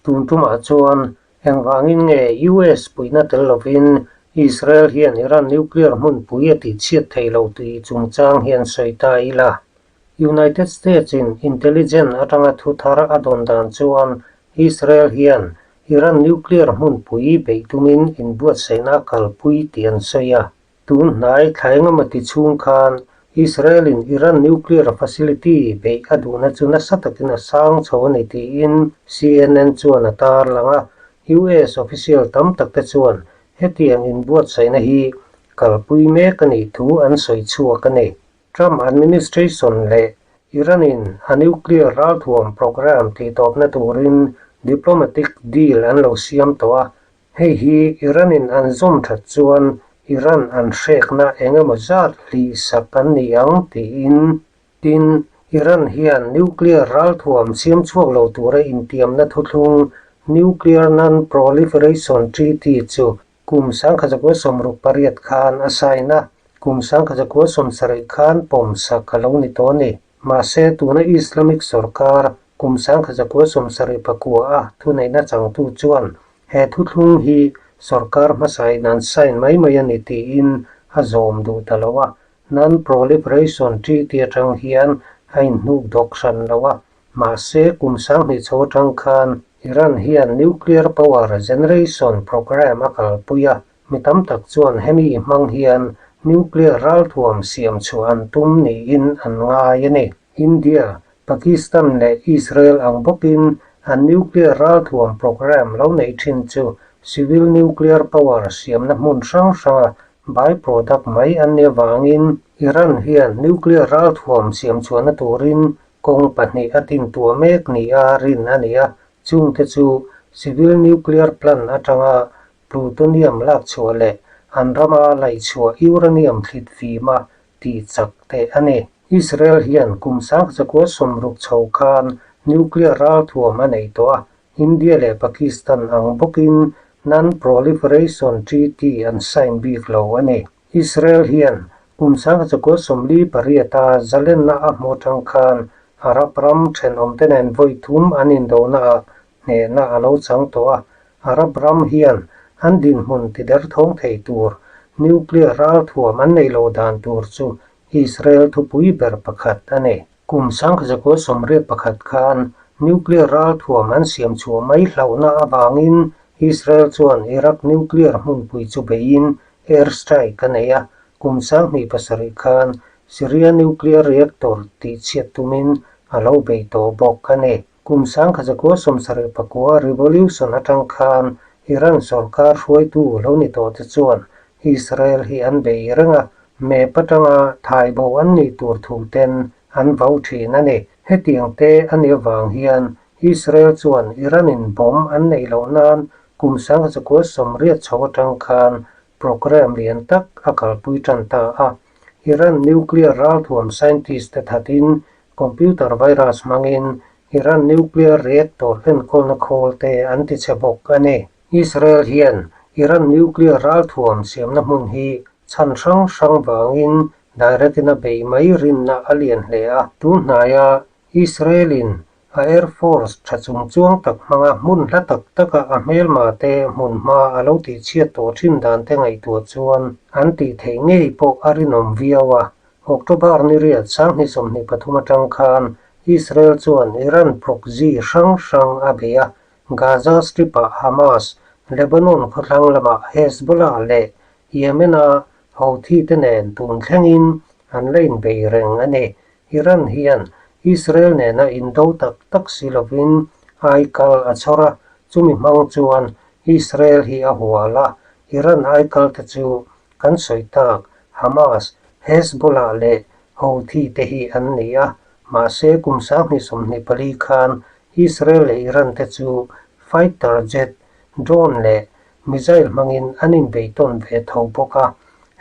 Tun tumah chuan engvangin nge US puihna tel lovin Israel hian Iran nuclear hmunpui a tihchhiat thei lo tih chungchang hian sawi ta ila. United States-in intelligence atanga thu thar a dawn dan chuan Israel hian Iran nuclear hmunpui beih tumin inbuatsaihna a kalpui tih an sawi a. Tun hnai thla engemaw ti chhung khan Israel-in Iran nuclear facility beih a duhna chu nasa takin a sang chho a ni tiin CNN chuan a tarlang a. US official tam takte chuan hetiang inbuatsaihna hi kalpui mek a nih thu an sawi chhuak a ni. Trump administration leh Iran-in a nuclear ralthuam program tihtawpna turin diplomatic deal an lo siam tawh a, Hei hi Iran-in an zawm that chuan Iran an hrekna eng emaw zat hlihsak an ni ang tiin. Tin, Iran hian nuclear ralthuam siam chhuak lo tura intiamna thuthlung Nuclear Non-Proliferation Treaty chu kum 1968 khan a sign a, kum 1970 khan pawmsak a lo ni tawh a ni. Mahse, tuna Islamic sorkar kum 1979 a thuneihna changtu chuan he thuthlung hi sorkar hmasain an sign mai mai a ni tiin a zawm duh ta lo a, Non-Proliferation Treaty atang hian a inhnuk dawk hran lo a. Mahse, kum 2000 chho atang khan Iran hian nuclear power generation program a kalpui a, Mi tam tak chuan hemi hmang hian nuclear ralthuam siam chhuah an tum niin an ngai a ni. India, Pakistan leh Israel ang bawkin an nuclear ralthuam program lo neih thin chu civil nuclear power siamna hmun hrang hranga by-product mai an nih avangin Iran hian nuclear ralthuam siam chhuahna turin kawng pahnih a tintuah mek nia rin a ni a, chungte chu civil nuclear plant atanga Plutonium lak chhuah leh an rama laih chhuah uranium thlit fima tih chak teh a ni. Israel hian kum 1960 chho khan nuclear ralthuam a nei tawh a, India leh Pakistan ang bawkin Non-Proliferation Treaty an sign bik lo a ni. Israel hian kum 1948 a zalenna a hmuh atang khan Arab ram thenawmte nen vawi thum an indonaah hnehna a lo chang tawh a, Arab ram hian an dinhmun tiderthawng thei tur nuclear ralthuam an neih loh dan tur chu Israel thupui ber pakhat a ni. Kum 1981 khan nuclear ralthuam an siam chhuah mai hlauhna avangin Israel chuan Iraq nuclear hmunpui chu beiin air strike a nei a, kum 2007 khan Syria nuclear reactor tihchhiat tumin a lo bei tawh bawk a ni. Kum 1979 revolution atang khan Iran sorkar hruaitu lo ni tawh te chuan Israel hi an bei reng a, map atanga thaibo an nih tur thu ten an vau thin a ni. Hetiang te a nih avang hian Israel chuan Iran-in bomb an neih loh nan kum 1980 chho atang khan program lian tak a kalpui tan ta a. Iran nuclear ralthuam scientist te thatin Computer virus hmangin Iran nuclear reactor enkawlna khawl te an ti che bawk a ni. Israel hian Iran nuclear ralthuam siamna hmun hi chhan hrang hrang vangin direct in a bei mai rinna a lian hle a. Tun hnaia Israel-in a air force tha chung chuang tak hmanga hmun hla tak taka a hmelma te hmun hma a lo tihchhiat tawh thin dan te ngaihtuah chuan an tih theih ngei pawh a rinawm viau a. October ni riat 2023 atang khan Israel chuan Iran proxy hrang hrang a bei a, Gaza Strip-ah Hamas, Lebanon khawthlang lamah Hezbollah leh Yemen-a Houthi te nen tun thlengin an la inbei reng a ni. Iran hian Israel nena indo tak tak si lovin aikal a chhawr a, chumi hmang chuan Israel hi a hual a, Iran aikal te chu kan sawi tak Hamas, Hezbollah leh Houthi te hi an ni a, mahse kum 2024 khan Israel leh Iran te chu fighter jet, drone leh missile hmangin an inbei tawn ve tho bawk a.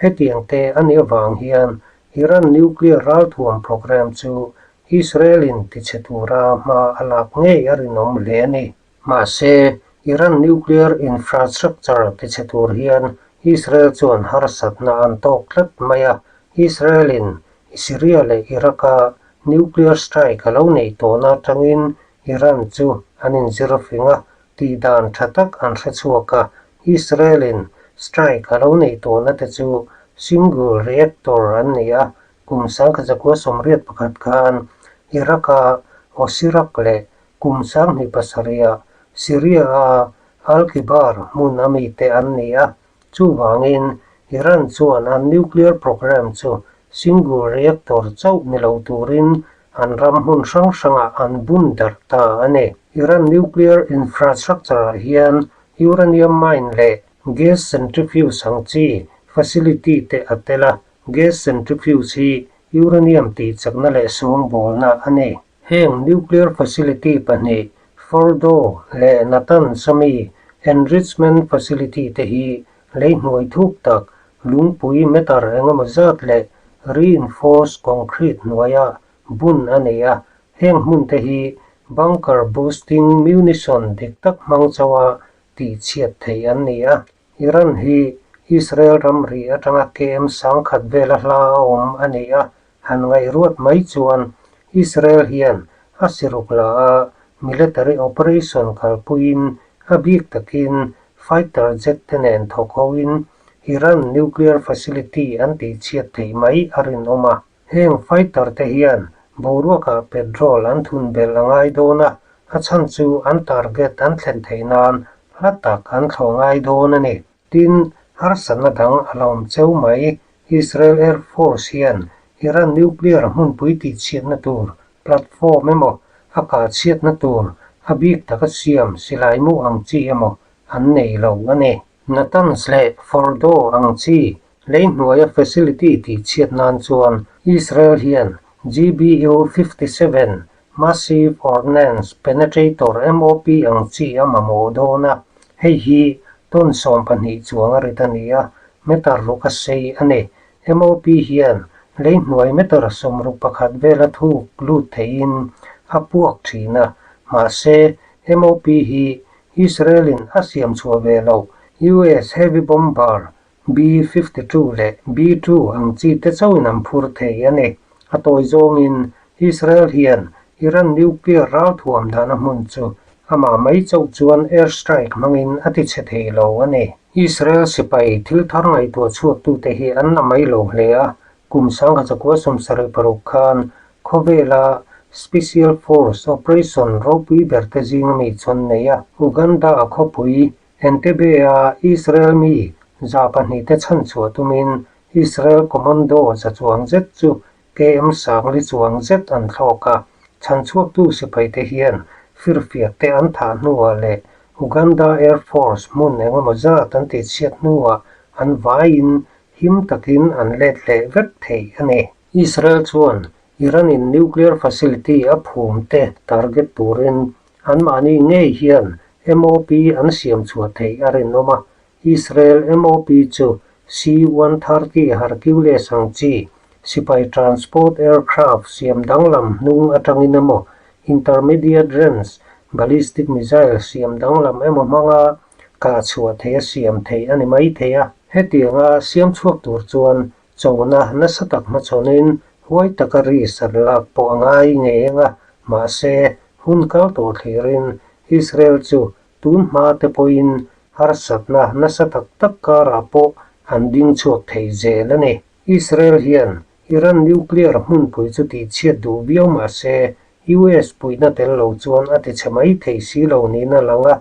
Hetiang te a nih avang hian Iran nuclear ralthuam program chu Israel-in tichhe tura hma a lak ngei a rinawm hle a ni. Mahse, Iran nuclear infrastructure tichhe tur hian Israel chuan harsatna an tawk tlat mai a, Israel-in Syria leh Iraq-a nuclear strike a lo neih tawhna atangin Iran chu an inzir fing a. tih dan tha tak an hre chhuak a, Israel-in strike a lo neih tawhna te chu single reactor an ni a, kum 1981 khan Iraq-a Osirak leh kum 27-ah Syria-a Al-Kibar hmun a mite an ni a, Chuvangin, Iran chuan an nuclear programme chu single reactor chauh ni lo turin an ram hmun hrang hrangah an bun darh ta a ni. Iran nuclear infrastructure-ah hian uranium mine leh gas centrifuge ang chi facility te a tel a, gas centrifuge hi uranium tihchakna leh sawngbawlna a ni. Heng nuclear facility pahnih, Fordow leh Natanz ami enrichment facility te hi lei hnuai thuk tak, lungpui meter engemaw zat leh reinforced concrete hnuaia bun a nei a. Heng hmun te hi bunker boosting munition dik tak hmang chauha tihchhiat theih an ni a. Iran hi Israel ramri atanga KM 10,000 vela hla a awm a ni a, han ngaihruat mai chuan Israel hian a siruk la a military operation kalpuiin a bik takin fighter jet te nen thawk hoin Iran nuclear facility an tihchhiat theih mai a rinawm a. Heng fighter te hian boruakah petrol an thun belh a ngai dawn a, a chhan chu an target an thlen theih nan hla tak an thlawh ngai dawn a ni. Tin, harsatna dang a la awm cheu mai. Israel Air Force hian Iran nuclear hmunpui tihchhiatna tur platform emaw, a kahchhiatna tur a bik taka siam silaimu ang chi emaw an nei lo a ni. Natanz leh Fordow ang chi lei hnuaia facility tihchhiat nan chuan Israel hian GBU 57 Massive Ordnance Penetrator, MOP, ang chi a mamawh dawn a, hei hi ton 12 chuang a rit a ni a, meter ruk a sei a ni. MOP hian lei hnuai meter 61 vela thuk lut theihin a puak thin a, mahse MOP hi Israel-in a siam chhuah ve loh US heavy bomber B-52 leh B-2 ang chi te chauhin an phur thei a ni. A tawi zawngin Israel hian Iran nuclear ralthuam dahna hmun chu amah mai chauh chuan air strike hmangin a tichhe thei lo a ni. Israel sipai thil thar ngaihtuah chhuaktute hi an la mai lo hle a, Kum 1976 khan khawvela Special Force operation ropui berte zinga mi chuan nei a. Uganda khawpui Entebbe-a Israel mi 200 te chhanchhuah tumin Israel commando za chuang zet chu KM sangli chuang zet an thlawk a. Chhanchhuaktu sipaite hian firfiak te an thah hnuah leh Uganda Air Force hmun engemaw zat an tihchhiat hnuah an vaiin him takin an let leh vek thei a ni. Israel chuan Iran-in nuclear facility a phum te target turin anmahni ngei hian MOP an siam chhuah theih a rinawm a, Israel MOP chu C-130 Hercules ang chi sipai transport aircraft siam danglam hnung atangin emaw intermediate range ballistic missile siam danglam emaw hmanga kah chhuah theih a siam theih a ni mai thei a. Hetianga siam chhuak tur chuan chona nasa tak hmachhawnin huai taka risk an lak pawh a ngai ngei ang a, mahse hun kal tawh thlirin Israel chu tun hma te pawhin harsatna nasa tak tak karah pawh an ding chhuak thei zel a ni. Israel hian Iran nuclear hmunpui chu tihchhiat duh viau mah se US puihna tel lo chuan a tichhe mai thei si lo niin a lang a,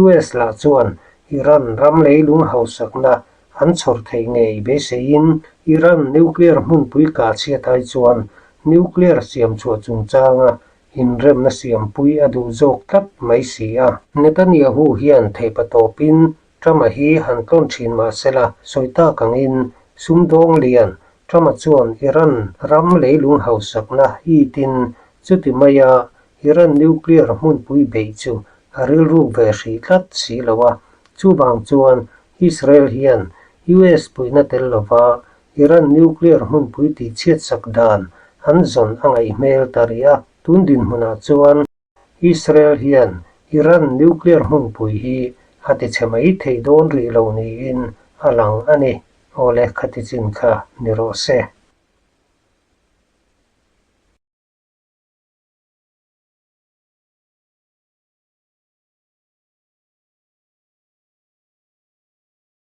US lah chuan Iran ram leilung hausakna an chhawr theih ngei beiseiin Iran nuclear hmunpui kahchhiat ai chuan nuclear siamchhuah chungchanga inremna siampui a duh zawk tlat mai si a. Netanyahu hian theihpatawpin Trump-a hi han tlawn thin mah sela, sawi tak angin sumdawng lian Trump-a chuan Iran ram leilung hausakna itin chuti maia Iran nuclear hmunpui beih chu a rilruk ve hrih tlat si lo a. Chuvang chuan Israel hian US puihna tel lova Iran nuclear hmunpui tihchhiatsak dan an zawn a ngaih hmel ta rih a. Tun dinhmunah chuan Israel hian Iran nuclear hmunpui hi a tichhe mai thei dawn rih lo niin a lang a ni. Awle khati chin kha ni rawh se.